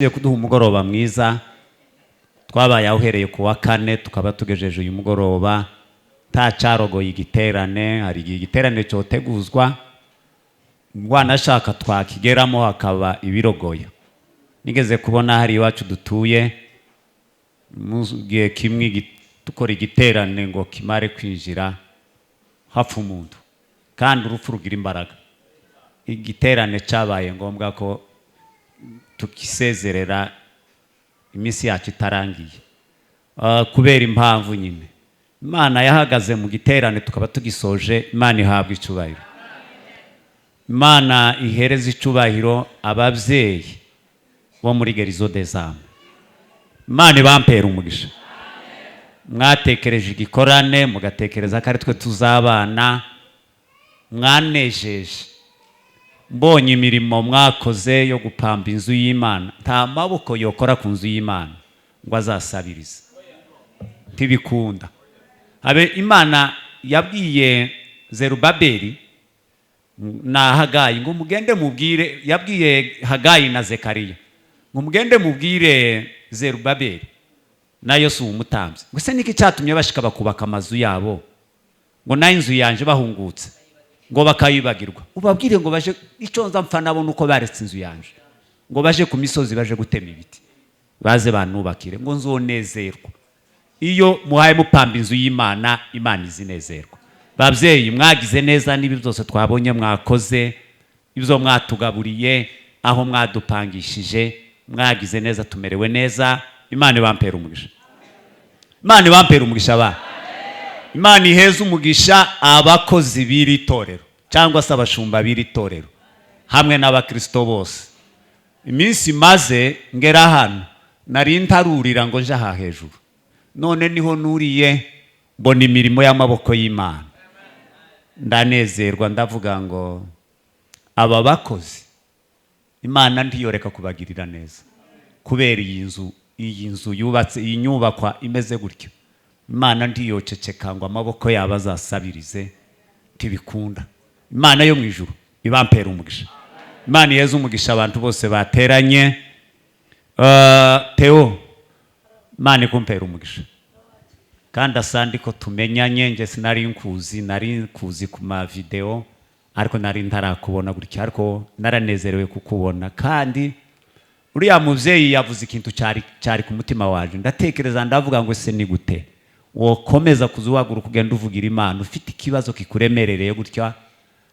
Ugiye kuduha umugoroba mwiza. Twabaye aho uhereye ku wa kane, tukaba tugejeje uyu mugoroba nta cyarogoye igiterane. Hari igihe igiterane cyoteguzwa, wanashaka twakigeramo hakaba ibirogoya. Nigeze kubona hari iwacu dutuye mu gihe kimwe dukora igiterane ngo kimare kwinjira hapfa umuntu, kandi urupfu rugira imbaraga. Igiterane cyabaye ngombwa ko tukisezerera iminsi yacu itarangiye. Kubera impamvu nyine Imana yahagaze mu giterane, tukaba tugisoje. Imana ihabwa icyubahiro. Imana ihereza icyubahiro ababyeyi bo muri Guérison des âmes. Imana ibampera umugisha. Mwatekereje igikorane, mugatekereza ko ari twe tuzabana. Mwanejeje. Mbonye imirimo mwakoze yo gupamba inzu y'Imana. Nta maboko yokora ku nzu y'Imana ngo azasabirize, ntibikunda. Habe Imana yabwiye Zerubabeli na Hagayi ngo mugende mubwire, yabwiye Hagayi na Zekariya ngo mugende mubwire Zerubabeli na Yosuwa umutambyi ngo: "Se niki cyatumye bashika bakubaka amazu yabo, ngo nayo inzu yanje bahungutse ngo bakayibagirwa? Ubabwire ngo baje, icyo nza mpfa nabo nuko baretse inzu yanje ngo baje ku misozi, baje gutema ibiti, baze banubakire, ngo nzonezerwa." Iyo muhaye mupamba inzu y'Imana, Imana izinezerwa. Babyeyi, mwagize neza n'ibi byose twabonye mwakoze, ibyo mwatugaburiye, aho mwadupangishije. Mwagize neza, tumerewe neza. Imana ibampera umugisha. Imana ibampera umugisha. Ba Imana iheze umugisha abakozi b'iri torero, cyangwa se abashumba b'iri torero, hamwe n'abakristo bose. Iminsi maze ngera hano, nari ntarurira ngo nje aha hejuru. None niho nuriye, mbona imirimo y'amaboko y'Imana, ndanezerwa. Ndavuga ngo aba bakozi Imana ntiyoreka kubagirira neza kubera iyi nzu, iyi nzu yubatse, iyi nyubakwa imeze gutyo. Imana ntiyoceceka ngo amaboko yabo azasabirize, ntibikunda. Imana yo mu ijuru ibampera umugisha. Imana iheze umugisha abantu bose bateranye. Theo, Imana ikumpera umugisha. Kandi asandi ko tumenyanye, nje sinari nkuzi, nari nkuzi ku ma video, ariko nari ntarakubona gutya, ariko naranezerewe kukubona. Kandi uriya mubyeyi yavuze ikintu cyari ku mutima waje. Ndatekereza, ndavuga ngo: "Ese ni gute wokomeza kuza uhaguruka, ugenda uvugira Imana ufite ikibazo kikuremerereye gutya?"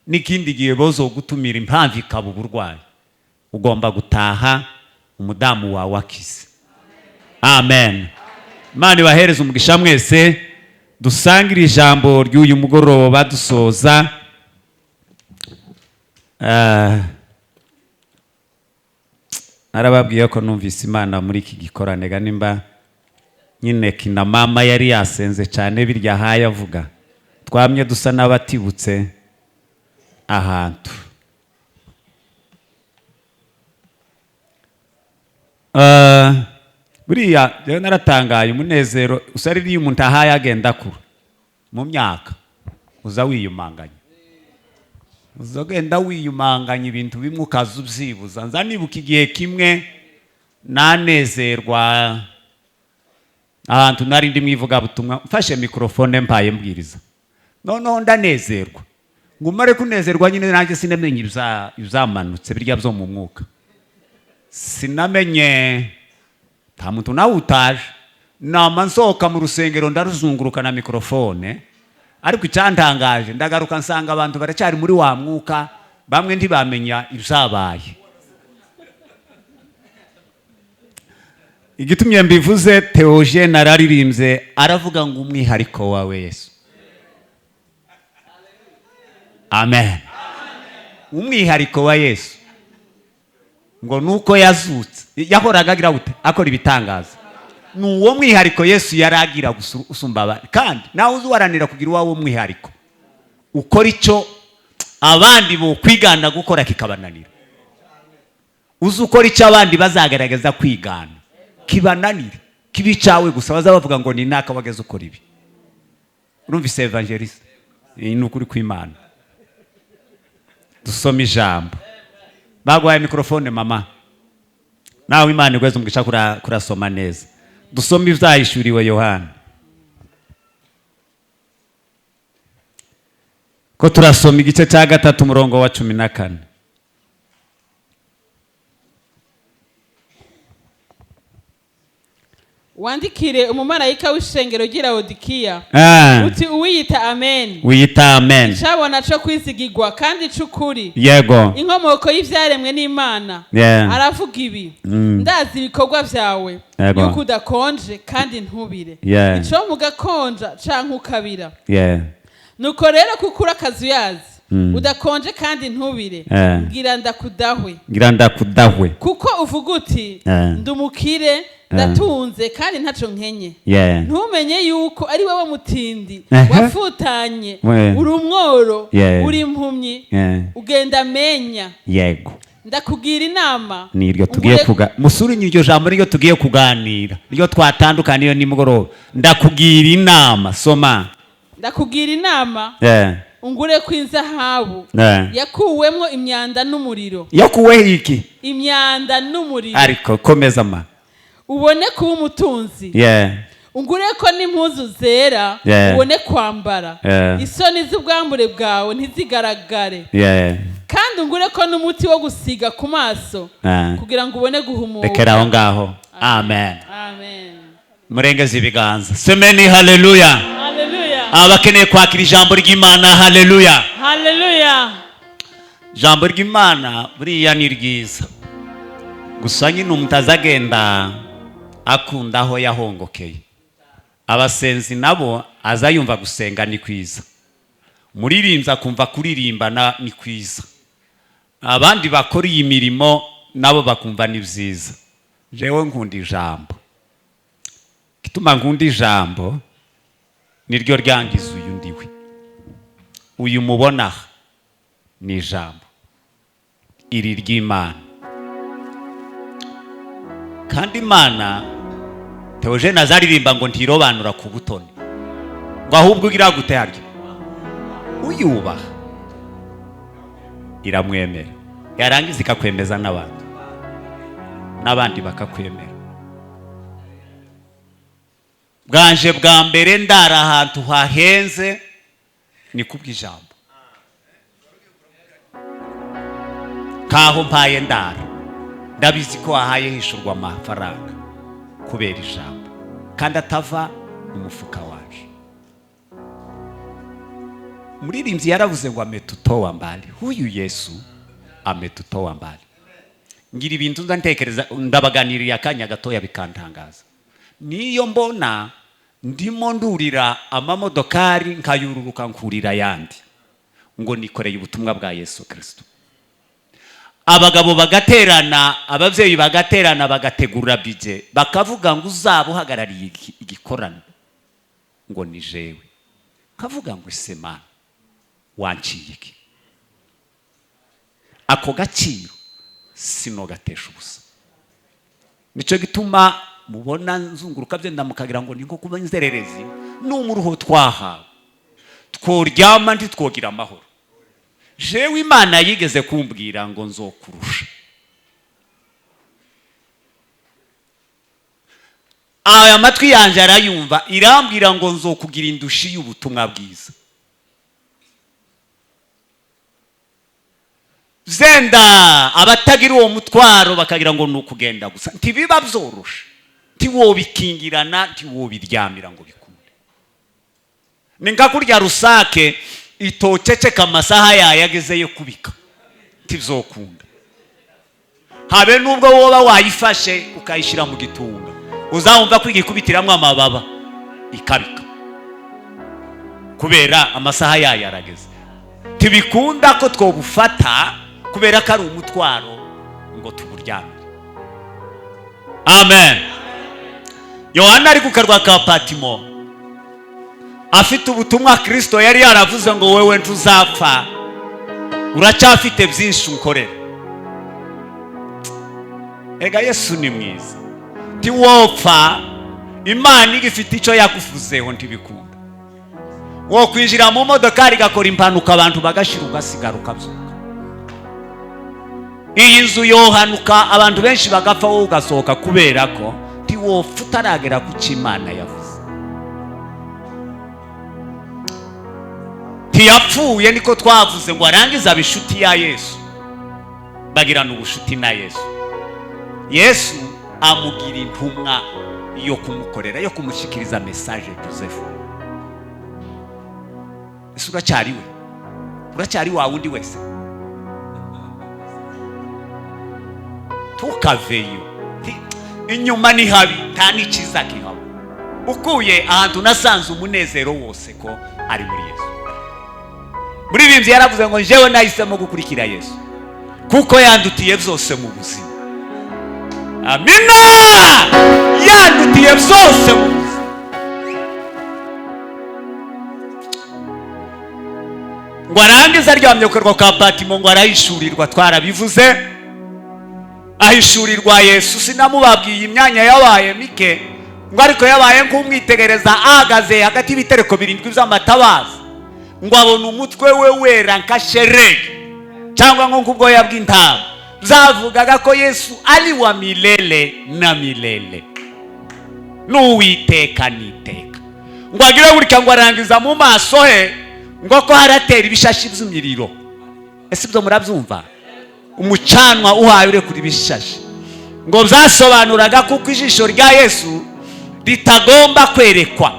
N'ikindi gihe bozo gutumira, impamvu ikaba uburwayi, ugomba gutaha umudamu wawe akize. Amen. Imana ibahereze umugisha mwese. Dusangire ijambo ry'uyu mugoroba dusoza. Narababwiye ko numvise Imana muri iki gikorane ga. Nimba nyine kina mama yari yasenze cyane, birya ahaye avuga, twamye dusa n'abatibutse ahantu. Buriya rero naratangaye. Umunezero usari iyo umuntu ahaye agenda akura mu myaka, uza wiyumanganya, uza ugenda wiyumanganya, ibintu bimwe ukaza ubyibuza. Nza nibuka igihe kimwe nanezerwa ahantu nari ndi mu ivugabutumwa, mfashe mikorofone mpaye mbwiriza, noneho ndanezerwa. Ngo umare kunezerwa nyine, nanjye sinamenye ibyamanutse birya byo mu mwuka, sinamenye nta muntu nawe utaje. Nama nsohoka mu rusengero, ndaruzunguruka na mikorofone, ariko icyantangaje, ndagaruka nsanga abantu baracyari muri wa mwuka, bamwe ntibamenya ibyabaye. Igitumye mbivuze, Theogene araririmbye, aravuga ngo: "Umwihariko wawe Yesu." Amen. Umwihariko wa Yesu ngo nuko yazutse, yahoraga agira gute? Akora ibitangaza. Ni uwo mwihariko Yesu yari agira gusa usumba abandi. Kandi nawe uzi uharanira kugira uwawe mwihariko, ukora icyo abandi bokwigana gukora kikabananira. Uzi ukora icyo abandi bazagaragaza kwigana kibananire, kiba icyawe gusa, baza bavuga ngo ni naka wageze ukora ibi. Urumvise, evangeliste? Iyi ni ukuri kw'Imana. Dusome ijambo. Baguhaye mikorofone, mama. Nawe Imana igweze umugisha kurasoma neza. Dusome ivyahishuriwe Yohana. Ko turasoma igice cya 3 umurongo wa 14. Wandikire umumarayika w'ishengero ry'i Laodikiya uti uwiyita Amen, wiyita Amen, icabona co kwizigirwa kandi c'ukuri, yego, inkomoko y'ivyaremwe n'Imana, aravuga ibi: ndazi ibikorwa vyawe, yuko udakonje kandi ntubire, ico mugakonja canke ukabira. Nuko rero kuko uri akazuyazi, udakonje kandi ntubire, ngira ndakudahwe. Ngira ndakudahwe. Kuko uvuga uti ndumukire, ndatunze kandi ntaco nkenye. Ntumenye yuko ari wowe mutindi wafutanye, uri umworo, uri impumyi, ugenda menya. Yego. Ndakugira inama. Niryo tugiye musuri iryo jambo niryo tugiye kuganira, niryo twatandukaniye nimugoroba. Ndakugira inama, soma. Ndakugira inama ungure kw'inzahabu yakuwemwo imyanda n'umuriro. Yakuweho iki? Imyanda n'umuriro. Ariko komeza ma. Ubone kuba umutunzi. Ungure ko n'impuzu zera, ubone kwambara, isoni z'ubwambure bwawe ntizigaragare. Kandi ungure ko n'umuti wo gusiga ku maso, kugira ngo ubone guhumuka. Rekera aho ngaho. Amen. Amen. Murengeze ibiganza. Semeni haleluya. Haleluya. Abakeneye kwakira ijambo ry'Imana, haleluya. Haleluya. Ijambo ry'Imana buriya ni ryiza. Gusa nyine umuntu azagenda akunda aho yahongokeye. Abasenzi nabo aza yumva gusenga ni kwiza, muririmbyi akumva kuririmba ni kwiza, abandi bakora iyi mirimo nabo bakumva ni byiza. Jewe nkunda ijambo. Gituma nkunda ijambo niryo ryangiza uyu ndiwe. Uyu mubona ni ijambo iri ry'Imana. Kandi Imana Theogene azaririmba ngo ntirobanura ku butoni, ngo ahubwo ugira gute harya uyubaha iramwemera, yarangiza ikakwemeza n'abandi, n'abandi bakakwemera. Bwanje bwa mbere ndara ahantu hahenze ni kubw'ijambo. Kaho mpaye ndara, ndabizi ko wahaye hishurwa amafaranga kubera ijambo, kandi atava mu mufuka waje. Muririmbyi yaravuze ngo ametutoa mbali, huyu Yesu ametutoa mbali. Ngira ibintu ndantekereza, ndabaganiriye akanya gatoya bikantangaza. Niyo mbona ndimo ndurira amamodokari nkayururuka nkurira yandi, ngo nikoreye ubutumwa bwa Yesu Kristo. Abagabo bagaterana, ababyeyi bagaterana, bagategura bije, bakavuga ngo uzaba uhagarariye igikorano ngo ni jewe. Kavuga ngo ese Mana wanciye iki? Ako gaciro sinogatesha ubusa. Nico gituma mubona nzunguruka byenda mukagira ngo ni nko kuba inzererezi. N'umuruho twahawe tworyama ntitwogira amahoro. Jewe Imana yigeze kumbwira ngo nzokurusha. Aya matwi yanje arayumva, irambwira ngo nzokugira indushi y'ubutumwa bwiza. Zenda abatagira uwo mutwaro bakagira ngo nukugenda gusa, ntibiba byoroshe, ntiwobikingirana, ntiwobiryamira ngo bikunde. Ni nka kurya rusake itoceceka amasaha yayo kubika, ntibzokunda. Habe nubwo woba wayifashe ukayishira mu gitunga, uzawumva kwigikubitiramwe amababa ikabika, kubera amasaha yayo arageze. Tibikunda ko twobufata kubera ko ari umutwaro ngo tuburyamire. Amen. Yohana ari ku karwa ka Patimo afite ubutumwa Kristo yari yaravuze ngo wewe ntuzapfa, uracyafite byinshi unkorera. Ega Yesu ni mwiza. Ntiwopfa Imana igifite icyo yakuvuzeho ntibikunda. Wo kwinjira mu modokari igakora impanuka abantu bagashira ugasigara ukabyuka. Iyi nzu yohanuka abantu benshi bagapfa, wowe ugasohoka kubera ko ntiwopfa utaragera ku cyo Imana yavuze. Ntiyapfuye, niko twavuze ngo arangize aba inshuti ya Yesu, bagirana ubushuti na Yesu. Yesu amugira intumwa yo kumukorera, yo kumushyikiriza message. Joseph, ese uracyari we? Uracyari wa wundi wese? Tukaveyo, inyuma ni habi, nta n'ikiza kihaba. Ukuye ahantu nasanze umunezero wose ko ari muri Yesu. Muri bibiri yaravuze ngo njyewe nahisemo gukurikira Yesu kuko yandutiye byose mu buzima. Amina, yandutiye byose mu buzima. Ngo arangize aryamye ku karwa ka Patimo, ngo arahishurirwa, twarabivuze, ahishurirwa Yesu. Sinamubabwiye imyanya yabaye mike, ngo ariko yabaye nk'umwitegereza ahagaze hagati y'ibitereko birindwi by'amatabaza, ngo abona umutwe we wera nka sheregi cyangwa nko kubwoya bw'intama. Byavugaga ko Yesu ari wa milele na milele, n'Uwiteka n'iteka. Ngo agire gutya, ngo arangiza mu maso he ngo ko haratera ibishashi by'imiriro. Ese ibyo murabyumva? Umucanwa uhaye urekura ibishashi. Ngo byasobanuraga kuko ijisho rya Yesu ritagomba kwerekwa,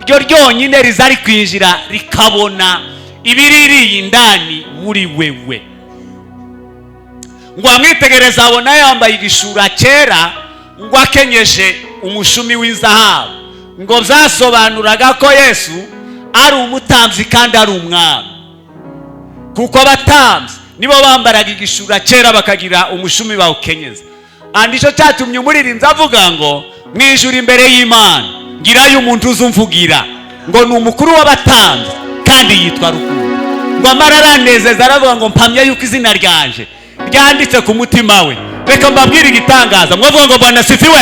ryo ryonyine rizari kwinjira rikabona ibiririye indani muri wewe. Ngo amwitegereza abona yambaye igishura cyera, ngo akenyeje umushumi w'izahabu. Ngo byasobanuraga ko Yesu ari umutambyi kandi ari umwami, kuko abatambyi nibo bambaraga igishura cyera bakagira umushumi bawukenyeza. Andi cyo cyatumye umuririmbyi avuga ngo mu ijuru imbere y'Imana ngirayo umuntu uzumvugira, ngo ni umukuru w'abatambyi kandi yitwa Rukundo. Ngo amara aranezeza aravuga ngo mpamya yuko izina ryanje ryanditse ku mutima we. Reka mbabwire igitangaza, mwavuga ngo Bwana sifiwe.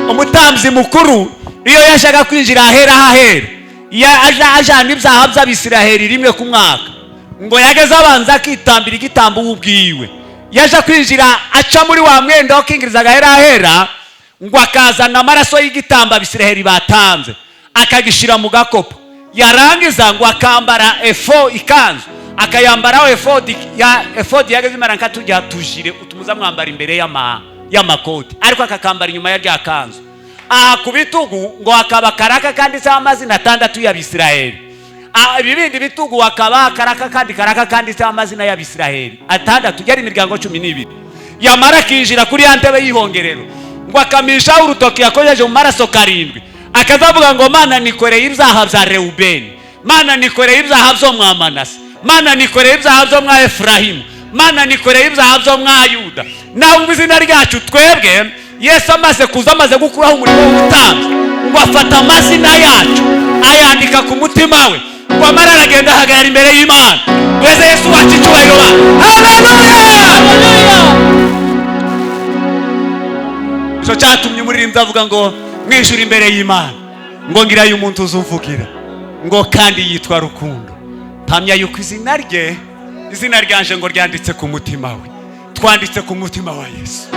Umutambyi mukuru iyo yashaka kwinjira ahera hahera, ajana ibyaha by'Abisiraheli rimwe ku mwaka, ngo yageze abanza akitambira igitambo ubwiwe. Yaje kwinjira aca muri wa mwenda wakingirizaga ahera hahera, ngo akazana amaraso y'igitambo Abisiraheli batanze akagishira mu gakopo. Yarangiza ngo akambara efo ikanzu, akayambaraho efodi ya efodi yageze imara nka tujya tujire utumuza mwambara imbere y'amakoti, ariko akakambara inyuma ya rya kanzu. Aha ku bitugu ngo akaba karaka kanditseho amazina atandatu y'Abisiraheli. Ibibindi bitugu akaba karaka kandi karaka kanditseho amazina y'Abisiraheli atandatu, yari imiryango 12. Yamara kinjira kuri ya ntebe y'ihongerero, ngo akamisha urutoki yakojeje mu maraso 7, akazavuga ngo Mana nikoreye ibyaha bya Reubeni, Mana nikoreye ibyaha byo mwa Manase, Mana nikoreye ibyaha byo mwa Efrahimu, Mana nikoreye ibyaha byo mwa Yuda. Naho izina ryacu twebwe Yesu amaze kuza, amaze gukuraho umurimo w'ubutambyi, ngo afata amazina yacu ayandika ku mutima we, ngo amara aragenda ahagarara imbere y'Imana. Weze Yesu wacu icyubahiro. Haleluya! Icyo cyatumye umuririmbyi avuga ngo mu ijuru imbere y'Imana ngo ngirayo umuntu uzumvugira, ngo kandi yitwa Rukundo. Mpamya yuko izina rye, izina ryanje ngo ryanditse ku mutima we. Twanditse ku mutima wa Yesu.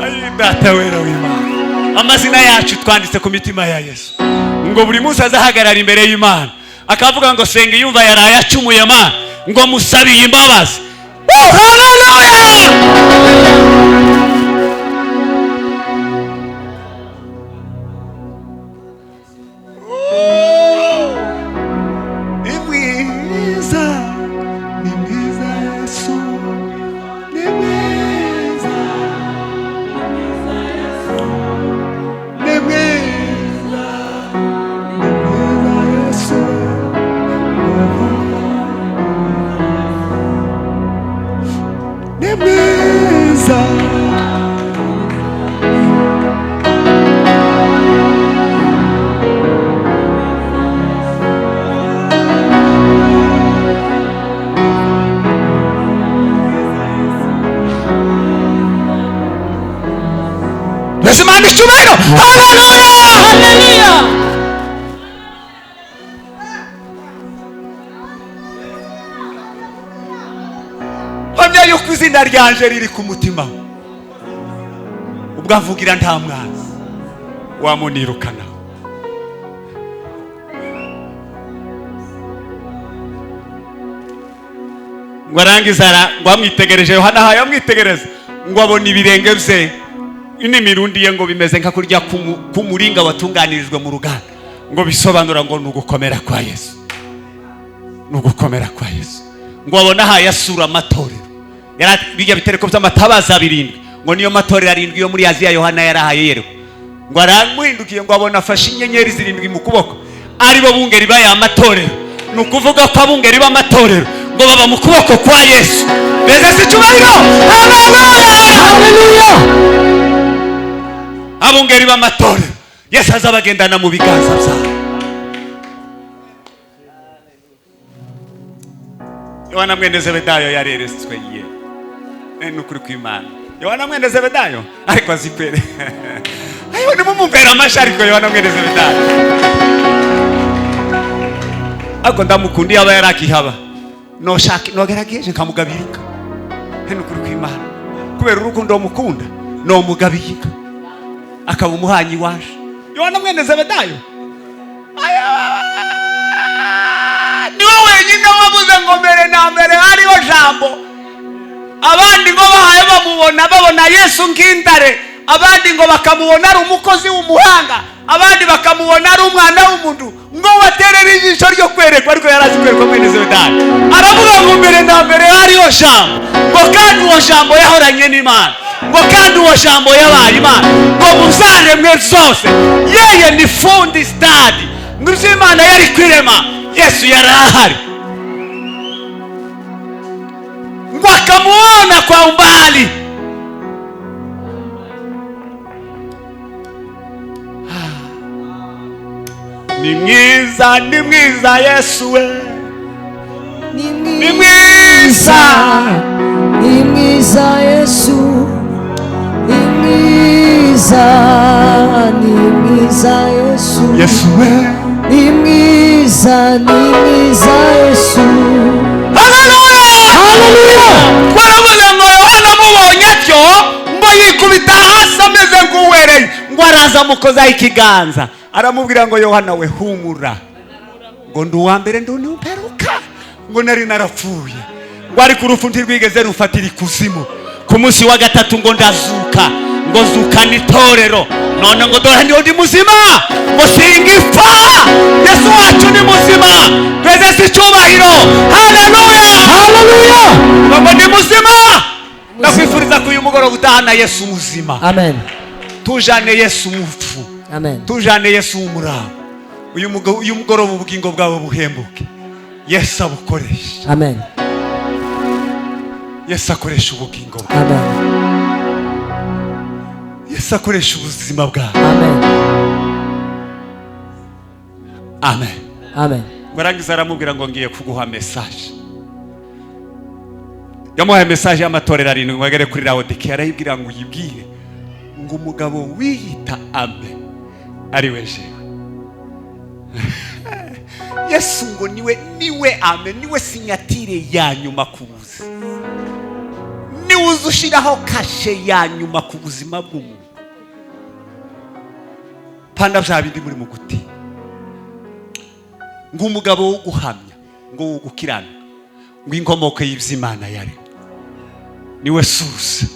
Ayi Data wera w'Imana, amazina yacu twanditse ku mitima ya Yesu. Ngo buri munsi azahagarara imbere y'Imana akavuga ngo senga yumva yaraye acumuye Mana, ngo musabiye imbabazi. Haleluya! Haleluya! Izina ryanje riri ku mutima we. Ubwo avugira nta mwanzi wamunirukana. Ngo arangiza ngo amwitegereje, Yohana ahaye amwitegereza, ngo abona ibirenge bye n'imirundi ye ngo bimeze nka kurya k'umuringa watunganirijwe mu ruganda, ngo bisobanura ngo ni ugukomera kwa Yesu, ni ugukomera kwa Yesu. Ngo abona ahaye asura amatorero, bijya bitereko by'amatabaza birindwi, ngo niyo matorero arindwi yo muri Aziya Yohana yarahaye yerekwa. Ngo aramuhindukiye, ngo abona afashe inyenyeri zirindwi mu kuboko, aribo bungeri b'aya matorero. Ni ukuvuga ko abungeri b'amatorero ngo baba mu kuboko kwa Yesu. Mbese si icyubahiro? Haleluya! Abungeri b'amatorero Yesu azabagendana mu biganza byabo. Yohana mwene Zebedayo yareretswe ye n'ukuri kw'Imana. Yohana mwene Zebedayo ariko azikwere. Ayo nimumumpera amashyi, ariko Yohana mwene Zebedayo ariko ndamukunda, yaba yarakihaba noshaka nogerageje nkamugabira inka. N'ukuri kw'Imana, kubera urukundo mukunda nomugabiye inka akaba umuhanyi waje. Yohana mwene Zebedayo niwe wenyine wavuze ngo mbere na mbere hariho jambo. Abandi ngo bahaye bamubona, babona Yesu nk'intare, abandi ngo bakamubona ari umukozi w'umuhanga, abandi bakamubona ari umwana w'umuntu, ngo baterere ijisho ryo kwerekwa, ariko yarazi kwerekwa mwene Zebedayo. Aravuga ngo mbere na mbere hariho jambo, ngo kandi uwo jambo yahoranye n'Imana, ngo kandi uwo jambo yabaye Imana, ngo muzaremwe zose yeye ni fundi stadi, ngo ibyo Imana yari kwirema Yesu yari ahari. Ngo akamuona kwa umbali. Ni mwiza, ni mwiza Yesu we, ni mwiza, ni mwiza Yesu, ni mwiza, ni mwiza Yesu, Yesu we, ni mwiza, ni mwiza Yesu. Haleluya, haleluya. Twaravuze ngo Yohana amubonye atyo ngo yikubita hasi ameze nk'uwereye, ngo araza amukozaho ikiganza, aramubwira ngo Yohana we humura, ngo ndi uwa mbere ndi uw'imperuka, ngo nari narapfuye, ngo ariko urupfu ntirwigeze rufatira ikuzimu, ku munsi wa gatatu ngo ndazuka, ngo zukana itorero, none ngo dore ndiho ndi muzima, ngo singipfa, Yesu wacu ni muzima, twese si icyubahiro. Haleluya, haleluya. Ngo ndi muzima. Ndakwifuriza ko uyu mugoroba utahana Yesu muzima. Amen. Tujane Yesu mupfu. Amen. Tujane Yesu w'umurava. Uyu mugoroba ubugingo bwawe buhembuke. Yesu abukoresha. Amen. Yesu akoresha ubugingo bwawe. Amen. Yesu akoresha ubuzima bwawe. Amen. Amen. Amen. Barangiza aramubwira ngo ngiye kuguha message. Yamuhaye message y'amatorero arindwi ngo agere kuri Laodikiya, arayibwira ngo uyibwire ngo umugabo wiyita Amen ari we jewe. Yesu ngo niwe Amen, niwe sinyatire ya nyuma ku buzima, niwe uzushiraho kashe ya nyuma ku buzima bw'umuntu. Panda bya bindi muri muguti, ngo umugabo wo guhamya, ngo wo gukiranuka, ngo inkomoko y'iby'Imana yari niwe source,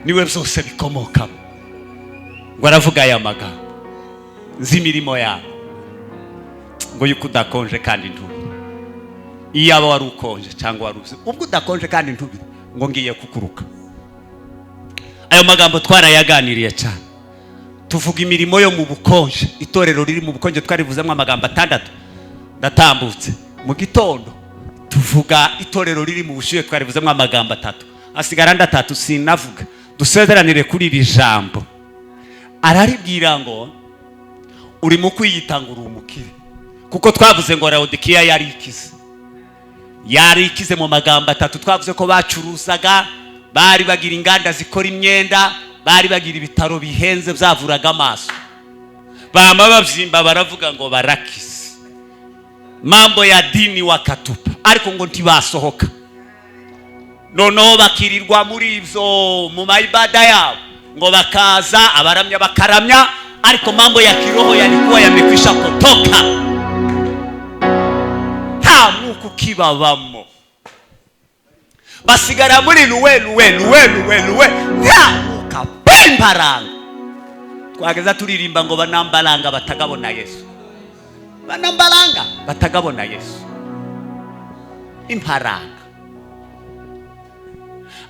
niwe byose bikomokamo. Ngo aravuga aya magambo, nzi imirimo yawe, ngo yuko udakonje kandi ntubire. Iyaba wari ukonje cyangwa wari uzi, ubwo udakonje kandi ntubire, ngo ngiye kukuruka. Ayo magambo twarayaganiriye cyane, tuvuga imirimo yo mu bukonje, itorero riri mu bukonje, twarivuzemo amagambo 6. Ndatambutse mu gitondo tuvuga itorero riri mu bushyuhe, twarivuzemo amagambo 3, asigara andi 3 sinavuga. Dusezeranire kuri iri jambo. Araribwira ngo urimo kwiyita ngo uri umukire, kuko twavuze ngo Laodikiya yari ikize, yari ikize mu magambo 3. Twavuze ko bacuruzaga, bari bagira inganda zikora imyenda, bari bagira ibitaro bihenze byavuraga amaso, bama babyimba baravuga ngo barakize, mambo ya dini wakatupa, ariko ngo ntibasohoka. Noneho bakirirwa muri ibyo mu maibada yabo, ngo bakaza abaramya bakaramya, ariko mambo ya kiroho yalikuwa yamekwisha kutoka, nta mwuka ukibabamo. Basigara muri luwe luwe luwe luwe luwe, nta mwuka pembaranga. Twageza turirimba ngo banambalanga batagabona Yesu, banambalanga batagabona Yesu, imparanga.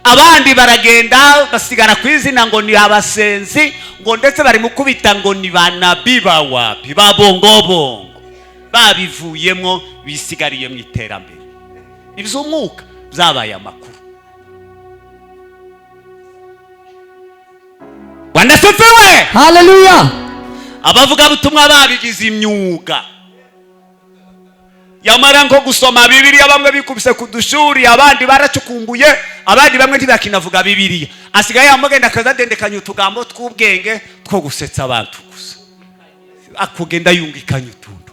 Abandi baragenda basigara ku izina ngo ni abasenzi, ngo ndetse bari mu kubita ngo ni banabi bawapi babongobongo, babivuyemo bisigariye mu iterambere. Iby'umwuka byabaye amakuru. Bwana asifiwe. Haleluya. Abavugabutumwa babigize imyuga, yamara nko gusoma Bibiliya bamwe bikubise ku dushuri, abandi baracukumbuye, abandi bamwe ntibakinavuga Bibiliya. Asigaye yamugenda akazadendekanya utugambo tw'ubwenge two gusetsa abantu gusa, akugenda yungikanya utuntu.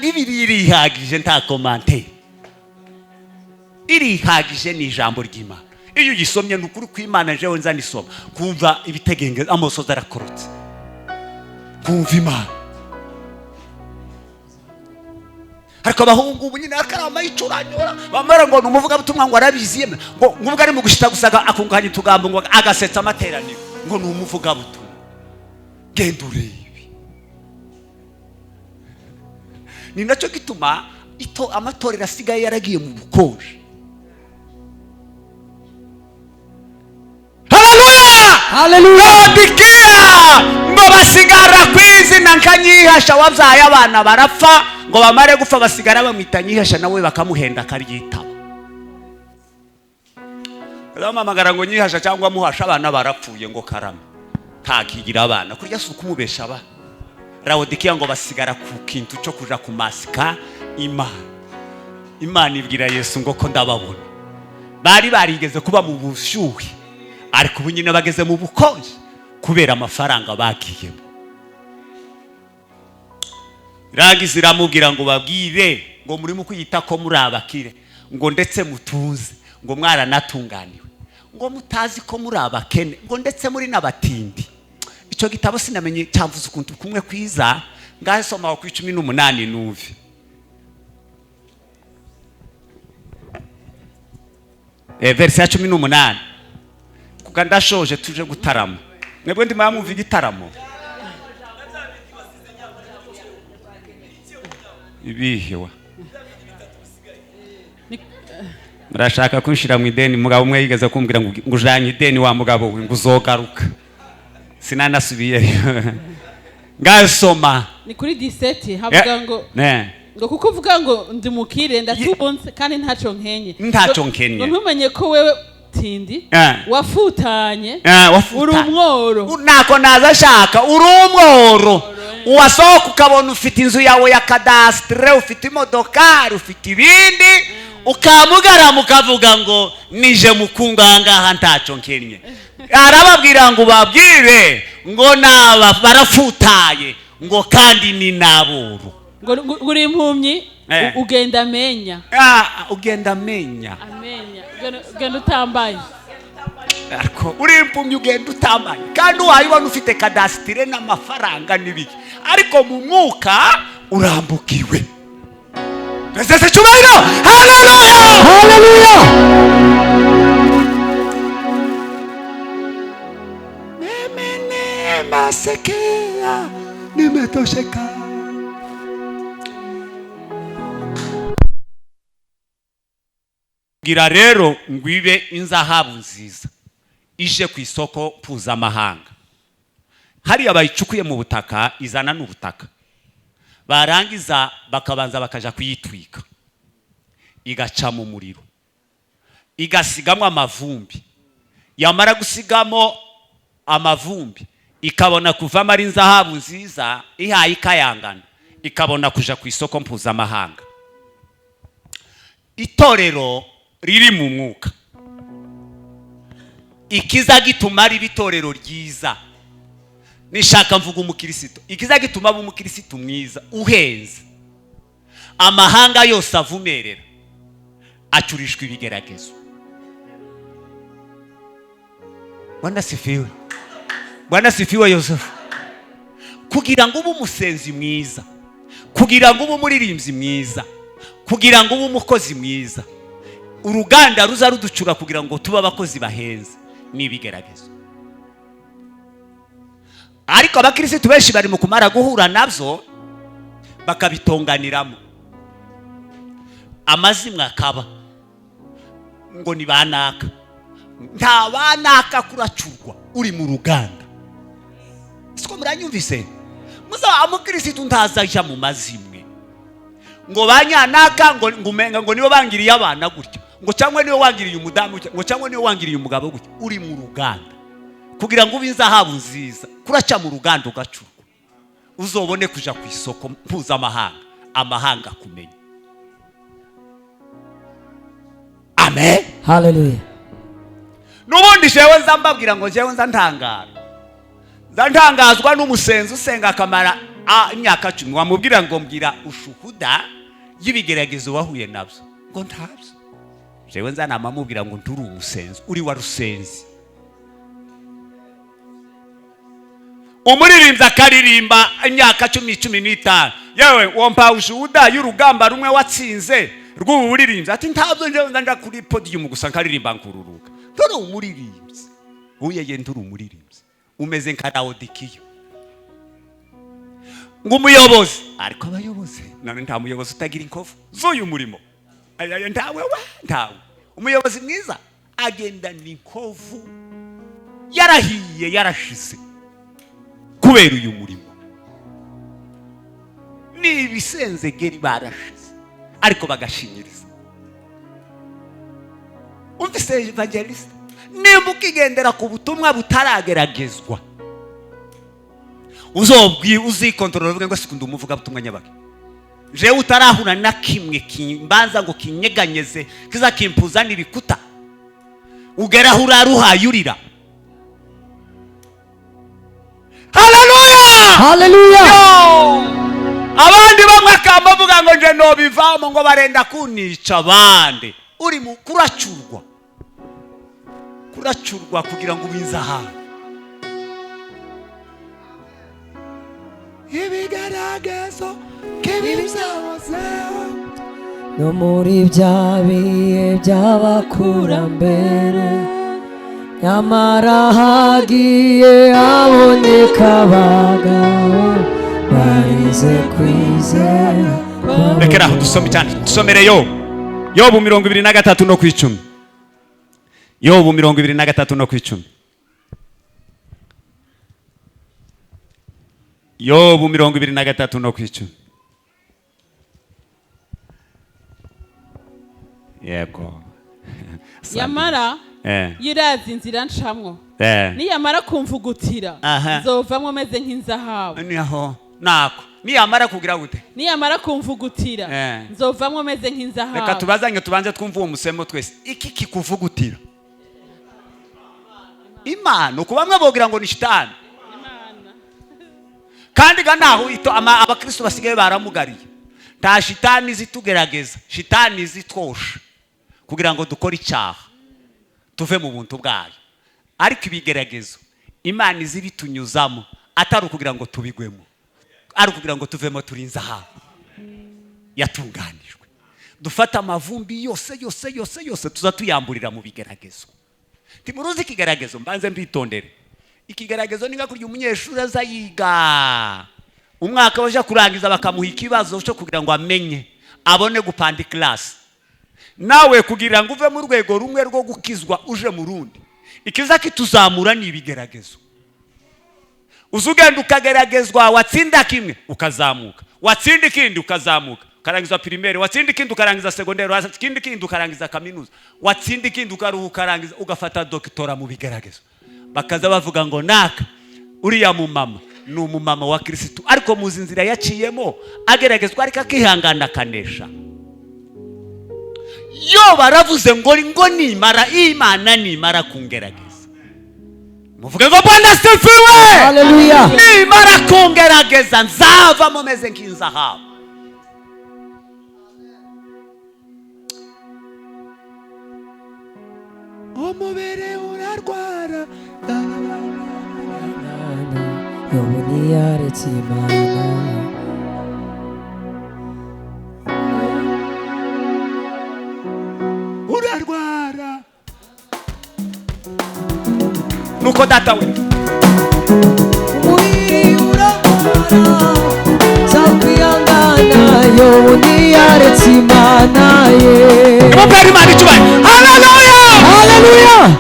Bibiliya irihagije, nta commentaire, irihagije, ni ijambo ry'Imana. Iyo ugisomye ni ukuri kw'Imana. Jewe nza nisoma kumva ibitegenge, amosozi arakorotse, kumva Imana. Ariko abahungu ubu nyine akarama yicuranyura, bamara ngo ni umuvugabutumwa ngo arabizi, ngo ngubwo ari mu gushita gusa akunganya utugambo ngo agasetsa amateraniro ngo ni umuvugabutumwa. Genda urebe. Ni nacyo gituma amatorero asigaye yaragiye mu bukonje. Haleluya! Haleluya! Laodikiya ngo basigara ku izina nka Nyihasha wabyaye abana barapfa, ngo bamare gupfa basigara bamwita Nyihasha, nawe bakamuhenda akaryitaba. Baramamagara ngo Nyihasha cyangwa Muhasha, abana barapfuye ngo karame ntakigira abana, kurya si ukumubesha abana. Laodikiya ngo basigara ku kintu cyo kuja kumasika Imana. Imana ibwira Yesu ngo ko ndababona. Bari barigeze kuba mu bushyuhe, ariko ubu nyine bageze mu bukonje kubera amafaranga bagiyemo. Rangiza iramubwira ngo babwire ngo murimo kwiyita ko muri abakire, ngo ndetse mutunze, ngo mwaranatunganiwe, ngo mutazi ko muri abakene, ngo ndetse muri n'abatindi. Icyo gitabo sinamenye cyamvuze ukuntu kumwe kwiza, ngahe soma ku 18 numve. Verse ya 18. Kuko ndashoje tuje gutarama. Mwebwe ndi mwamwumva igitaramo. Ibihewa. Murashaka kunshira mu ideni, mugabo umwe yigeze kumbwira ngo ujanye ideni wa mugabo we ngo uzogaruka. Sinanasubiyeyo. Ngasoma. Ni kuri 17 havuga ngo ngo kuko uvuga ngo ndi mukire ndatunze kandi ntaco nkenye. Ntaco nkenye. Ngo ntumenye ko wewe tindi wafutanye uri umworo. Nako naza shaka uri umworo. Uwasohoka ukabona ufite inzu yawe ya kadastre, ufite imodokari, ufite ibindi, ukamugara mukavuga ngo nije mukungangaha ntaco nkenye. Arababwira ngo babwire ngo naba barafutaye ngo kandi ni naboro. Ngo uri impumyi ugenda amenya. Ugenda amenya. Amenya. Ugenda utambaye. Ariko uri impumyi ugenda utambaye, kandi wayibona ufite kadasitire n'amafaranga n'ibiki, ariko mu mwuka urambukiwe. Twese cyubahiro. Haleluya! Haleluya! Mimi nimesekea, nimetosheka. Gira rero ngwibe inzahabu nziza ije ku isoko mpuzamahanga. Hariya bayicukuye mu butaka, izana n'ubutaka, barangiza bakabanza bakaja kuyitwika, igaca mu muriro, igasigamo amavumbi. Yamara gusigamo amavumbi ikabona kuvamo ari inzahabu nziza ihaye ikayangana, ikabona kuja ku isoko mpuzamahanga. Itorero riri mu mwuka, ikiza gituma ari itorero ryiza. Nishaka mvuga umukristo, ikiza gituma aba umukristo mwiza uhenze, amahanga yose avumerera, acurishwa ibigeragezo. Bwana sifiwe. Bwana sifiwe Yosefu. Kugira ngo ube umusenzi mwiza, kugira ngo ube umuririmbyi mwiza, kugira ngo ube umukozi mwiza, uruganda ruza ruducura kugira ngo tube abakozi bahenze ni ibigeragezo. Ariko abakirisitu benshi bari mu kumara guhura nabyo bakabitonganiramo, amazimwe akaba ngo ni banaka. Nta banaka kuracurwa uri mu ruganda. Siko muranyumvise? Muza amukirisitu ntazaja mu mazimwe ngo banyanaka ngo ngumenga ngo nibo bangiriye abana gutya, ngo cyangwa niwe wangiriye umudamu gutya, ngo cyangwa niwe wangiriye umugabo gutya. Uri mu ruganda kugira ngo ube inzahabu nziza, kuraca mu ruganda ugacurwa, uzobone kuja ku isoko mpuzamahanga, amahanga akumenya. Amen. Hallelujah. Nubundi jewe nza mbabwira ngo jewe nza ntangara, nza ntangazwa n'umusenzi usenga akamara imyaka 10, wamubwira ngo mbwira ushuhuda y'ibigeragezo wahuye nabyo, ngo ntabyo. Jewe nza namamubwira ngo nturi umusenzi, uri wa rusenzi. Umuririmbyi akaririmba imyaka 10, 15, yewe wompa ushuhuda y'urugamba rumwe watsinze rw'ubu buririmbyi, ati ntabyo, njewe nza kuri podium gusa nkaririmba nkururuka. Nturi umuririmbyi, uyeye nturi umuririmbyi, umeze nka Laodikiya. Ngo umuyobozi, ariko abayobozi none nta muyobozi utagira inkovu z'uyu murimo. Ayaye ntawe we, ntawe. Umuyobozi mwiza agendana inkovu, yarahiye yarashize kubera uyu murimo. Ni ibisenzegeri barashize ariko bagashinyiriza. Umvise evangelist, nimba ukigendera ku butumwa butarageragezwa, uzobwi uzikontorora uvuge ngo sikunda umuvuga butumwa nyabaki. Jewe utarahura na kimwe kimbanza ngo kinyeganyeze kizakimpuzana ibikuta, ugeraho uraruhayurira. Haleluya! Haleluya! Abandi bamwe akambavuga ngo nje no bivamo ngo barenda kunica abandi. Uri mu kuracurwa, kuracurwa kugira ngo ubinze ahantu. Ibigaragazo k'ibibyahozeho no muri bya bihe by'abakurambere, nyamara hagiye haboneka abagabo barize kwizera. Rekera aho dusome cyane, dusomere Yobu. Yobu 23 no ku 10. Yobu 23 no ku 10. Yobu 23 no ku 10. Yego. Yamara yirazi inzira ncamwo. Niyamara kumvugutira nzovamwo meze nk'inzahabu. Niho nako. Niyamara kugira gute? Niyamara kumvugutira nzovamwo meze nk'inzahabu. Reka tubazanye tubanze twumve uwo musemo twese. Iki kikuvugutira Imana, uko bamwe bogira ngo ni shitani. Kandi ga naho ito abakristo basigaye baramugariye. Nta shitani zitugerageza, shitani zitwosha kugira ngo dukore icyaha tuve mu buntu bwayo. Ariko ibigeragezo Imana izibitunyuzamo atari ukugira ngo tubigwemo, ari ukugira ngo tuvemo turi inzahabu yatunganijwe. Dufata amavumbi yose yose yose yose tuza tuyamburira mu bigeragezo. Timuruzi ikigeragezo, mbanze mbitondere. Ikigeragezo ni nka kurya umunyeshuri aza yiga umwaka waje kurangiza bakamuha ikibazo cyo kugira ngo amenye abone gupanda class. Nawe kugira ngo uve mu rwego rumwe rwo gukizwa uje mu rundi, ikiza kituzamura ni ibigeragezo. Uzugenda ukageragezwa, watsinda kimwe ukazamuka, watsinda ikindi ukazamuka, ukarangiza primaire, watsinda ikindi ukarangiza secondaire, watsinda ikindi ukarangiza kaminuza, watsinda ikindi ukarangiza ugafata doctora mu bigeragezo. Bakaza bavuga ngo naka uriya mumama ni umumama wa Kristo, ariko muzi inzira yaciyemo ageragezwa ariko akihangana akanesha. Yo baravuze ngo ngo nimara Imana nimara kungerageza. Muvuge ngo Bwana sifiwe. Haleluya. Nimara kungerageza nzavamo meze nk'inzahabu. Umubiri urarwara. Yobu ntiyaretse Imana. Urarwara. Nuko data we Umubiri urarwara nzakwihangana. Yobu ntiyaretse Imana ye. Nimupere Imana icyubahiro. Haleluya! Haleluya!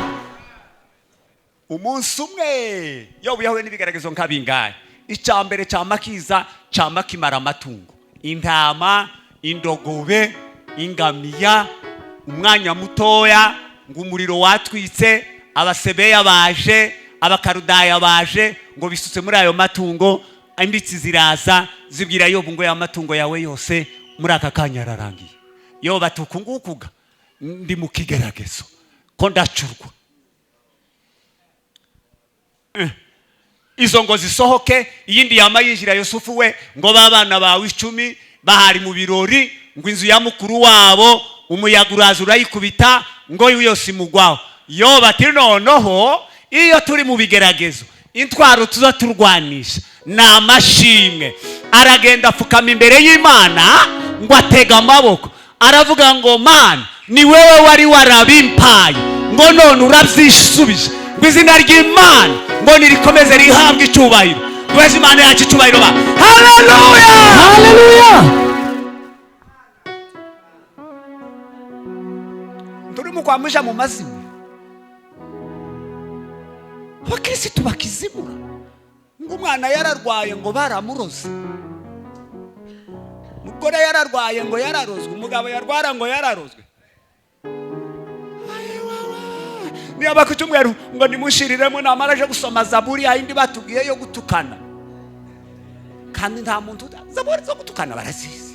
Umunsi umwe Yobu yahuye n'ibigaragazo nka bingahe. Icya mbere cyama kiza, cyama kimara amatungo, intama, indogobe, ingamiya. Umwanya mutoya ngo umuriro watwitse, abasebeya baje, abakarudaya baje, ngo bisutse muri ayo matungo. Imbitsi ziraza zibwira Yobu ngo ya matungo yawe yose muri aka kanya ararangiye. Yobu ati uku ngukuga ndi mu kigeragezo ko ndacurwa. Izo ngo zisohoke, iyindi yama yinjira Yusufu we ngo babana bawe 10 bahari mu birori, ngo inzu ya mukuru wabo umuyaga uraza urayikubita ngo yose imugwaho. Yobu ati noneho iyo turi mu bigeragezo intwaro tuza turwanisha ni amashimwe. Aragenda apfukama imbere y'Imana ngo atega amaboko, aravuga ngo Mana ni wewe wari warabimpaye, ngo none urabyisubije, ngo izina ry'Imana ngo nirikomeze rihabwe icyubahiro. Duheze Imana yacu icyubahiro ba. Haleluya! Haleluya! Turimo kwamuja mu mazimwe. Abakirisitu bakizimura ngo umwana yararwaye ngo baramuroze, umugore yararwaye ngo yararozwe, umugabo yarwara ngo yararozwe. Niba ku cyumweru ngo nimushiriremo namara aje gusoma zaburi yindi batubwiye yo gutukana, kandi nta muntu zaburi zo gutukana barazizi.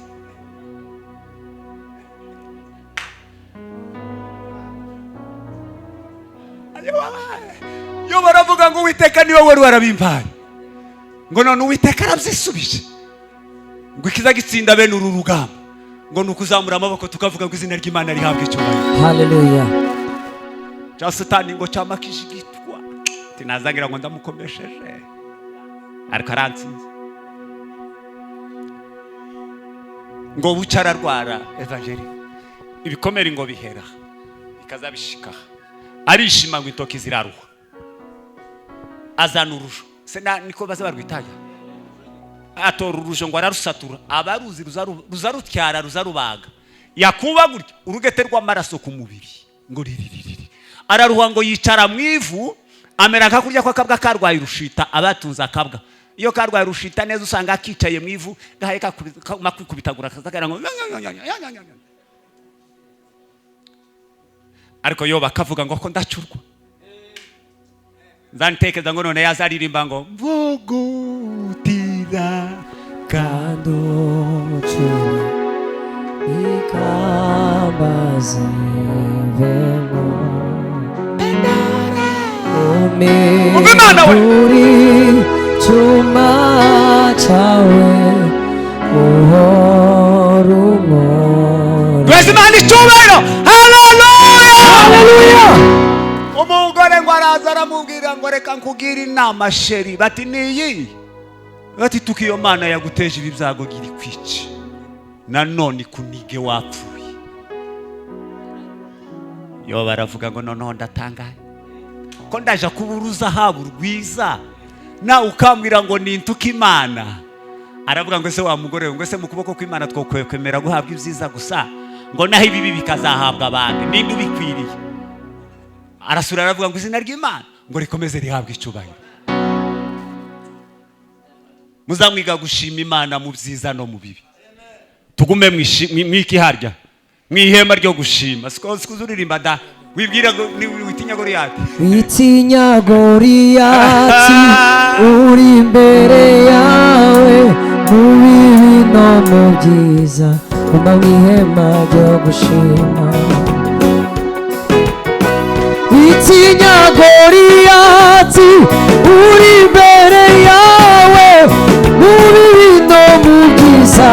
Yo baravuga ngo Uwiteka niwe wari warabimpaye, ngo none Uwiteka arabyisubije, ngo ikiza gitsinda bene uru rugamba ngo ni ukuzamura amaboko tukavuga ngo izina ry'Imana rihabwe icyubahiro. Haleluya! Cya Satani ngo cyamakijigitwa tinazagira ngo ndamukomesheje, ariko arantsinze. Ngo buca ararwara evangeli, ibikomere ngo bihera bikazabishika, arishima ngo intoki ziraruha, azana urujo se niko baza barwitaye, atora urujo ngo ararusatura, abaruzi ruzarutyara ruzarubaga, yakuba gutya urugete rw'amaraso ku mubiri ngo riririri. Araruha ngo yicara mu ivu, amera nka kurya kw'akabwa karwaye urushita. Abatunze akabwa iyo karwaye urushita neza usanga akicaye mu ivu gahaye kakubitagura kazakara ngo. Ariko yo bakavuga ngo ko ndacurwa, nzantekeza ngo none yazaririmba ngo mvugutira kandi umucira ikambaze vemo Umva we uri cyuma cyawe uhora umora. Duheze Imana icyubahiro. Haleluya! Haleluya! Umugore ngo araza aramubwira ngo reka nkugire inama sheri, bati niyi, bati tuko iyo Mana yaguteje ibi byago iri kwica, nanone ikunige wapfuye. Yo baravuga ngo noneho ndatangaye ko ndaje kubura uzahabu rwiza, nawe ukambwira ngo nintuka Imana. Aravuga ngo se wa mugore ngo se mu kuboko kw'Imana twokwemera guhabwa ibyiza gusa, ngo naho ibibi bikazahabwa abandi, ninde ubikwiriye? Arasura aravuga ngo izina ry'Imana ngo rikomeze rihabwe icyubahiro. Muzamwiga gushima Imana mu byiza no mu bibi. Tugume mwiki harya mu ihema ryo gushima. Siko uririmba da wibwira ngo witinya Goliyati, witinya Goliyati uri imbere yawe, mu bibi no mu byiza guma mu ihema ryo gushima. Witinya Goliyati uri imbere yawe, mu bibi no mu byiza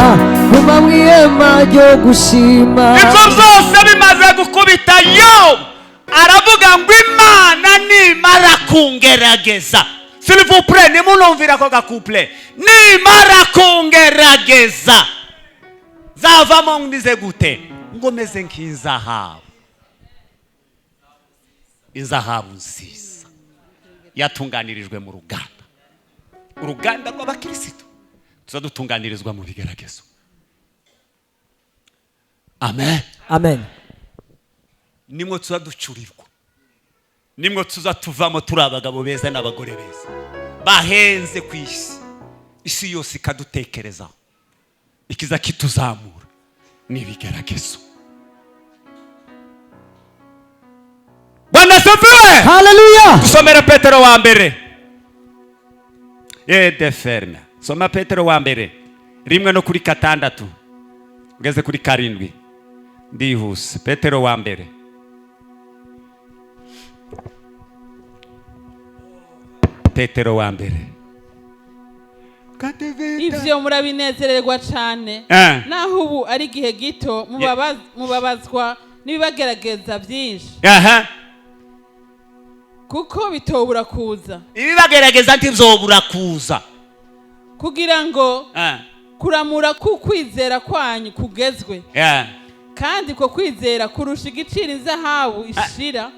guma mu ihema ryo gushima. Ibyo byose bimaze gukubita Yobu, Aravuga ngo Imana nimara kungerageza, s'il vous plaît, nimunumvira ako gacouplet, nimara kungerageza zavamo mbize gute? Ngo meze nk'inzahabu, inzahabu nziza yatunganirijwe mu ruganda. Uruganda rw'abakirisitu tuza dutunganirizwa mu bigeragezo. Amen. Amen. Nimwo tuza ducurirwa, nimwo tuza tuvamo turi abagabo beza n'abagore beza bahenze ku isi, isi yose ikadutekerezaho, ikiza kituzamura n'ibigeragezo. Bwana asifiwe. Haleluya. Dusomere Petero wa mbere de ferme. Soma Petero wa mbere 1 no kuri 6 ngeze kuri 7, ndihuse. Petero wa mbere, Petero wa mbere. Ivyo murabinezererwa cane, naho ubu ari igihe gito mubabazwa n'ibibagerageza byinshi, kuko bitobura kuza. Ibibagerageza ntibizobura kuza, kugira ngo kuramura kukwizera kwanyu kugezwe, kandi ko kwizera kurusha igiciro inzahabu ishira,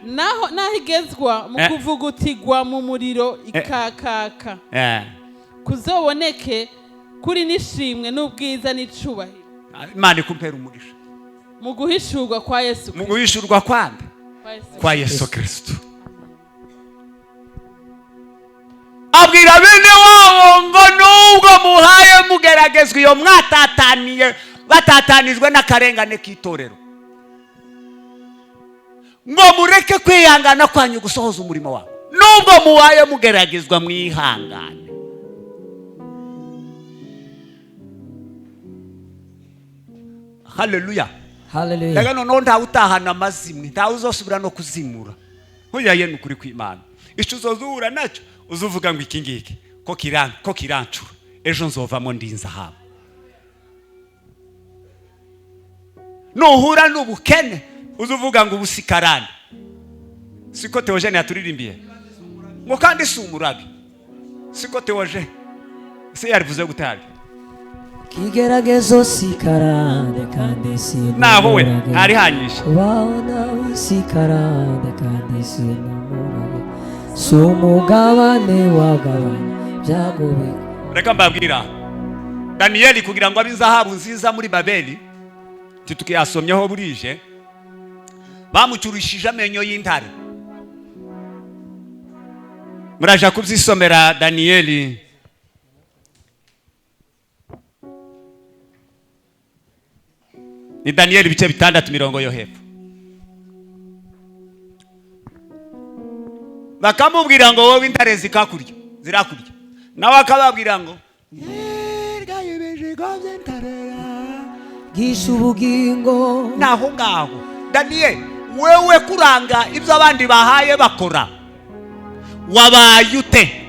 naho igezwa mu kuvugutigwa mu muriro ikakaka, kuzoboneke kuri n'ishimwe n'ubwiza n'icubahiro. Imana ikumpera umugisha mu guhishurwa kwa Yesu Kristo, mu guhishurwa kwande kwa Yesu Kristo. Abwira bene wabo ngo nubwo muhaye mugeragezwa, iyo mwatataniye batatanijwe n'akarengane k'itorero, ngo mureke kwihangana kwanyu gusohoza umurimo wabo. Nubwo muhaye mugeragezwa mwihangane. Haleluya. Haleluya. Daga noneho ntawe utahana amazimwe, ntawe uzosubira no kuzimura. Hoya ye nukuri kw'Imana. Ico uzozuhura nacyo uzuvuga ngo iki ngiki ko kirancura, ejo nzovamo ndi inzahabu. Nuhura n'ubukene uzuvuga ngo ubusikarane. Siko Theogene yaturirimbiye ngo kandi si umurabi. Siko Theogene se yarivuze gutari kigeragezo sikarande kandi si naho we hari hanyishe waona sikarande kandi si numurabe si umugabane wagabane byagobeka. Reka mbabwira Daniyeli kugira ngo abe inzahabu nziza muri Babeli, titukiyasomyeho burije, bamucurishije amenyo y'intare. Muraja kubyisomera Daniyeli ni Daniyeli ibice 6 mirongo yo hepfo. Bakamubwira ngo wowe intare zikakurya, zirakurya. Nawe akababwira ngo gisha ubugingo. Naho ngaho Daniel, wewe kuranga ibyo abandi bahaye bakora, wabaye ute?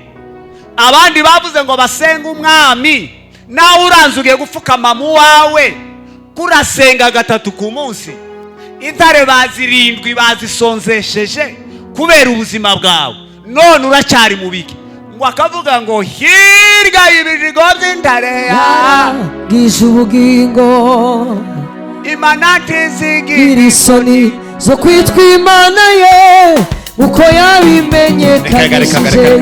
Abandi bavuze ngo basenga umwami, nawe uranze ugiye gupfukama mu wawe, kurasenga 3 ku munsi. Intare bazirindwi bazisonzesheje kubera ubuzima bwawe, none uracyari mu biki? Ngo akavuga ngo hirya y'ibijigo by'intare gisha ubugingo, Imana ntizigira isoni zo kwitwa Imana ye, uko yabimenyekanishije.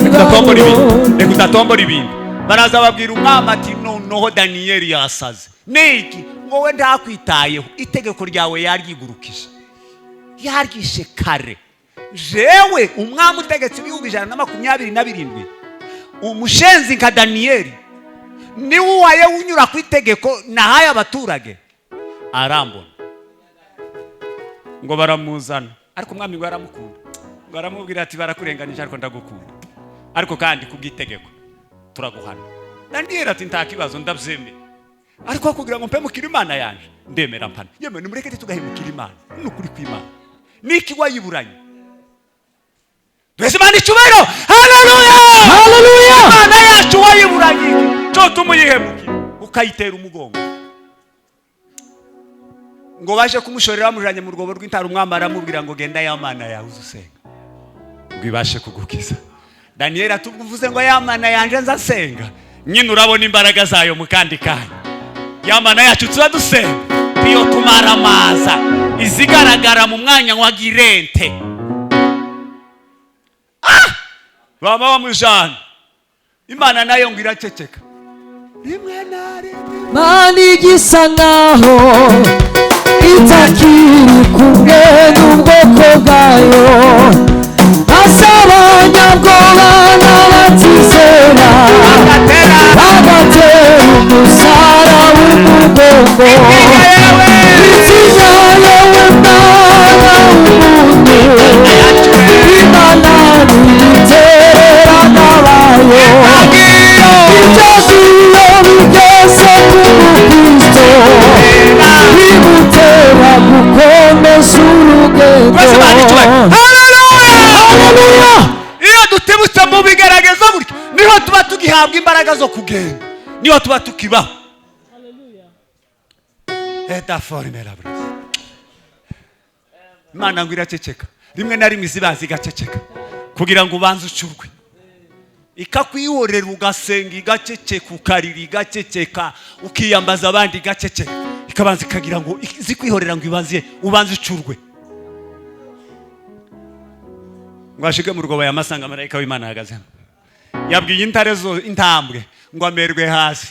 Reka udatombora ibintu. Baraza babwira umwami ati noneho Daniyeli yasaze. Niki ngo we ntakwitayeho, itegeko ryawe yaryigurukije, yaryishe kare. Jewe umwami utegetse ibihugu 127, umushenzi nka Daniyeli niwe waye unyura ku itegeko nahaye abaturage, arambona. Ngo baramuzana, ariko umwami ngo aramukunda, ngo aramubwira ati barakurenganije ariko ndagukunda, ariko kandi kubw'itegeko turaguhana. Daniyeli ati nta kibazo ndabyemera, ariko kugira ngo mpemukire Imana yanje ndemera mpana. Yemwe nimureke tugahemukira Imana, nukuri kw'Imana. Niki wayiburanye? Duheze Imana icyubahiro. Haleluya, haleluya. Imana yacu wayiburanye cyo tumuyihemukira ukayitera umugongo. Ngo baje kumushorera bamujanye mu rwobo rw'intare, umwami aramubwira ngo genda ya Mana yawe uzusenga ngo ibashe kugukiza. Daniyeli atuvuze ngo ya Mana yanje nzasenga, nyine urabona imbaraga zayo mu kandi kanya. Ya Mana yacu tuba dusenga iyo tumaramaza izigaragara mu mwanya wa girente. Baba bamujana, Imana nayo ngo iraceceka rimwe na rimwe. Mana igisa nkaho itakiri kumwe n'ubwoko bwayo, asabanyabwoba n'abatizera bagatera umusara w'umugongo. Itinya yewe mwana w'umuntu, Imana ntiterera n'abayo. Ibyo iyo bigeze ku mukristo bimutera gukomeza urugendo. Haleluya! Iyo dutebutse mu bigaragaza gutyo niho tuba tugihabwa imbaraga zo kugenda, niho tuba tukibaho. Eta forme la brasa. Imana ngo iraceceka rimwe na rimwe, izibaza igaceceka kugira ngo ubanze ucurwe, ikakwihorera ugasenga igaceceka, ukarira igaceceka, ukiyambaza abandi igaceceka, ikabanza ikagira ngo izikwihorera ngo ibanze ubanze ucurwe. Ngo ashike mu rwobo yamasanga marayika w'Imana ahagaze, yabwiye intare zo intambwe ngo amerwe hasi,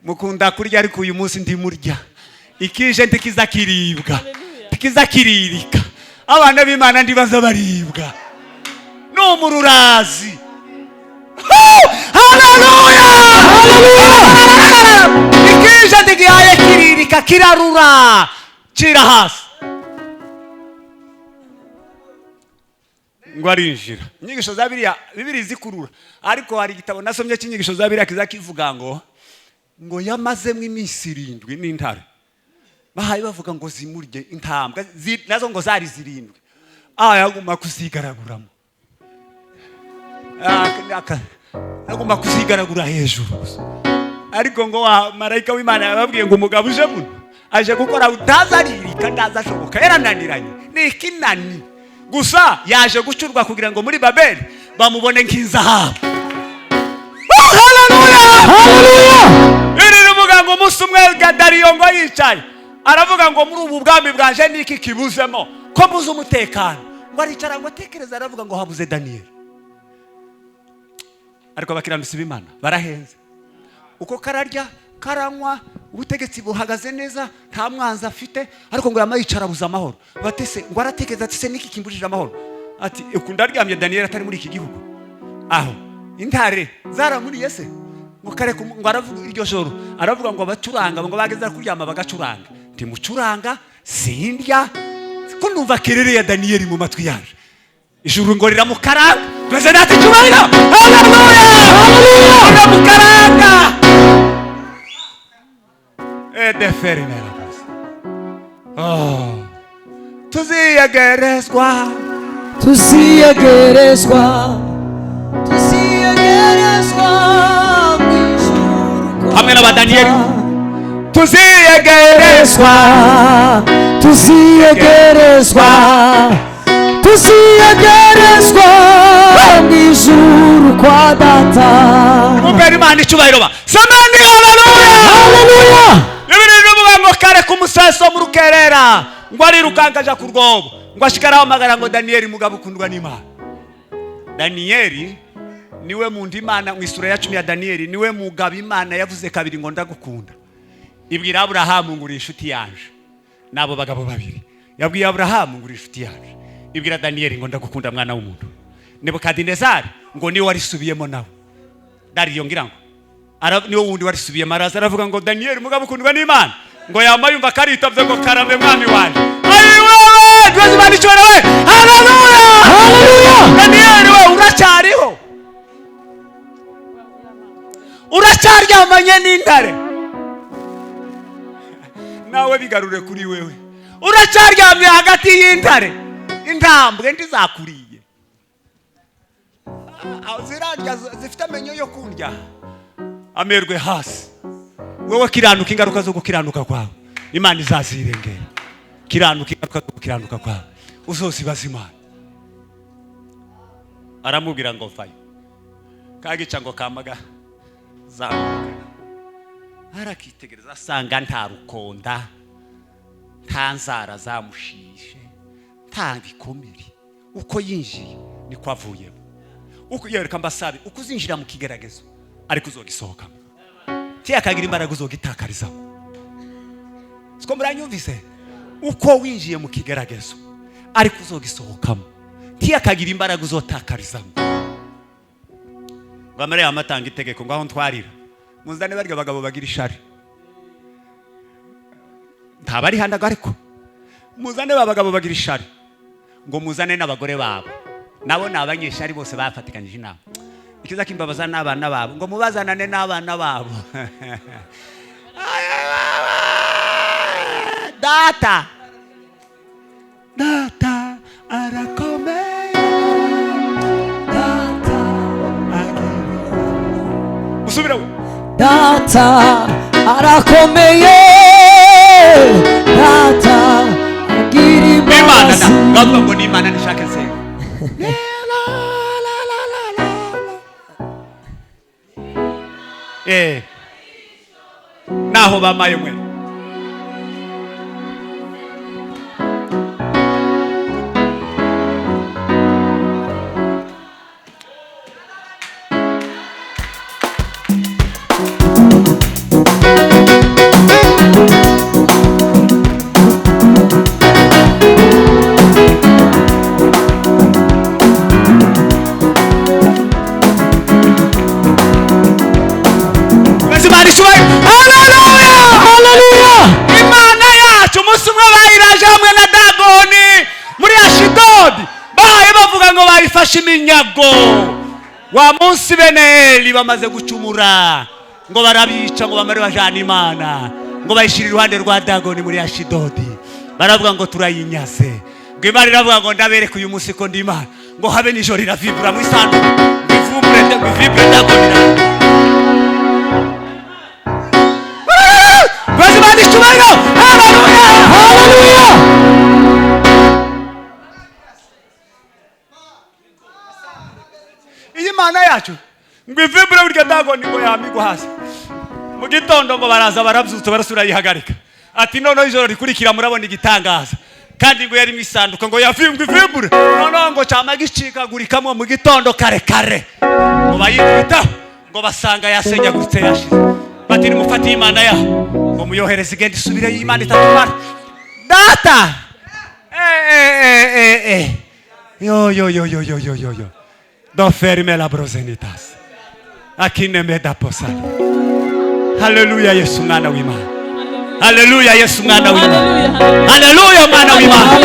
mukunda kurya ariko uyu munsi ndimurya, ikije ntikiza kiribwa, ntikiza kiririka, abana b'Imana ndibaza baribwa no mu rurazi. Haleluya! Haleluya! Ikije ntigihaye kiririka, kirarura kira hasi. Ngo arinjira. Inyigisho za Bibiliya bibiri zikurura, ariko hari igitabo nasomye cy'inyigisho za Bibiliya kizakivuga ngo yamazemo iminsi 7 n'intare. Bahaye bavuga ngo zimurye intambwe nazo ngo zari 7. Yaguma kuzigaraguramo. Aguma kuzigaragura hejuru. Ariko ngo wa marayika w'Imana yababwiye ngo umugabo uje muno aje gukora utazaririka ntazashoboka, yarananiranye ni ikinani gusa, yaje gucurwa kugira ngo muri Babeli bamubone nk'inzahabu. Haleluya! Haleluya! Iri rivuga ngo umunsi umwe Dariyo ngo yicaye aravuga ngo muri ubu bwami bwanje niki kibuzemo ko mbuze umutekano. Ngo aricara ngo atekereza, aravuga ngo habuze Daniyeli. Ariko abakiranutsi b'Imana barahenze, uko kararya karanywa, ubutegetsi buhagaze neza, nta mwanzi afite, ariko ngo yama yicara abuze amahoro. Batese ngo aratekereza ati se niki kimbujije amahoro? Ati ukunda aryamye Daniyeli atari muri iki gihugu, aho intare zaramuriye se? Ngo kare ngo aravuga iryo joro aravuga ngo abacuranga ngo bageze kuryama bagacuranga, ntimucuranga sindya ko numva kerere ya Daniyeli mu matwi yaje. Ijuru ngo riramukaranga, twese nati cyubahiro. Haleluya! Haleluya! Riramukaranga. Oh. Tuziyegerezwa, tuziyegerezwa, tuziyegerezwa mu ijuru hamwe n'abadaniyeli. Tuziyegerezwa, tuziyegerezwa, tuziyegerezwa mu ijuru kwa Data. Mubere Imana icyubahiro ba samani. Haleluya! Haleluya! Bibiri bivuga ngo kare ku museso mu rukerera ngo arirukanka aja ku rwobo, ngo ashikara ahamagara ngo Daniyeli mugabo ukundwa n'Imana. Daniyeli niwe muntu Imana mu isura ya 10 ya Daniyeli niwe mugabo Imana yavuze kabiri ngo ndagukunda. Ibwira Aburahamu ngo uri inshuti yanje. Nabo bagabo babiri yabwiye Aburahamu ngo uri inshuti yanje, ibwira Daniyeli ngo ndagukunda mwana w'umuntu. Nebukadinezari ngo niwe warisubiyemo nawe. Dariyo ngira ngo niwe wundi warisubiyemo, araza aravuga ngo Daniyeli mugabo ukundwa n'Imana, ngo yambaye yumva karitavye ngo karame mwami wanje. Ayi wewe twese banicyora we. Haleluya! Haleluya! Daniyeli we uracyariho, uracyaryamanye n'intare, nawe bigarure kuri wewe, uracyaryamye hagati y'intare, intambwe ndizakuriye zirarya zifite amenyo yo kundya, amerwe hasi. Wewe kiranuka, ingaruka zo gukiranuka kwawe Imana izazirengera. Kiranuka ingaruka zo gukiranuka kwawe uzosibaza Imana. Aramubwira ngo vayo. Kagica ngo kamaga zamuka. Arakitegereza asanga nta rukonda, nta nzara zamushishe, nta bikomere. Uko yinjiye niko avuyemo. Uko yereka mbasabe uko uzinjira mu kigeragezo ariko uzogisohokamo. Tiyakagira imbaraga uzogitakarizamo. Siko muranyumvise? Uko winjiye mu kigeragezo ariko uzogisohokamo. Tiyakagira imbaraga uzotakarizamo. Ngo amare amatanga itegeko ngo aho ntwarira. Muzane barya bagabo bagira ishari. Ntabari handa ariko. Muzane babagabo bagira ishari. Ngo muzane n'abagore babo. Nabo nabanyeshari bose bafatikanyije inama. Ikiza kimbabaza n'abana babo ngo mubazanane n'abana babo. Data. Data arakomeye. Data agira. Usubira. Data arakomeye. Data agira imbabazi. Imana ngo ni Imana nishake nsenga. Naho bamaye mwe. Imana yacu umunsi umwe bayiraje hamwe na Dagoni muri Ashidodi, bahaye bavuga ngo bayifashe iminyago. Wa munsi bene Eli bamaze gucumura ngo barabica ngo bamare bajana Imana ngo bayishira iruhande rwa Dagoni muri Ashidodi, baravuga ngo turayinyaze. Ngo Imana iravuga ngo ndabereka uyu munsi ko ndi Imana, ngo habe nijoro iravibura mu isanduku ngo ivumbure ngo ivibre Dagoni. Haleluya. Iyi Mana yacu ngo ivibre burya Dagoni ngo yamigwa hasi. Mu gitondo ngo baraza barabyutse barasura yihagarika. Ati none ijoro rikurikira murabona igitangaza. Kandi ngo yari mu isanduka ngo yavimbwe ivibre. None ngo cyama gicikagurikamo mu gitondo kare kare. Ngo bayikubita ngo basanga yasenyaguritse yashize. Bati nimufate Imana ya ngo muyohereze igenda isubire y'Imana itatumara. Data. Yo yo yo yo yo yo yo yo. Do ferme la brosenitas. Akine meda posada. Haleluya Yesu mwana w'Imana. Haleluya Yesu mwana w'Imana. Haleluya mwana w'Imana.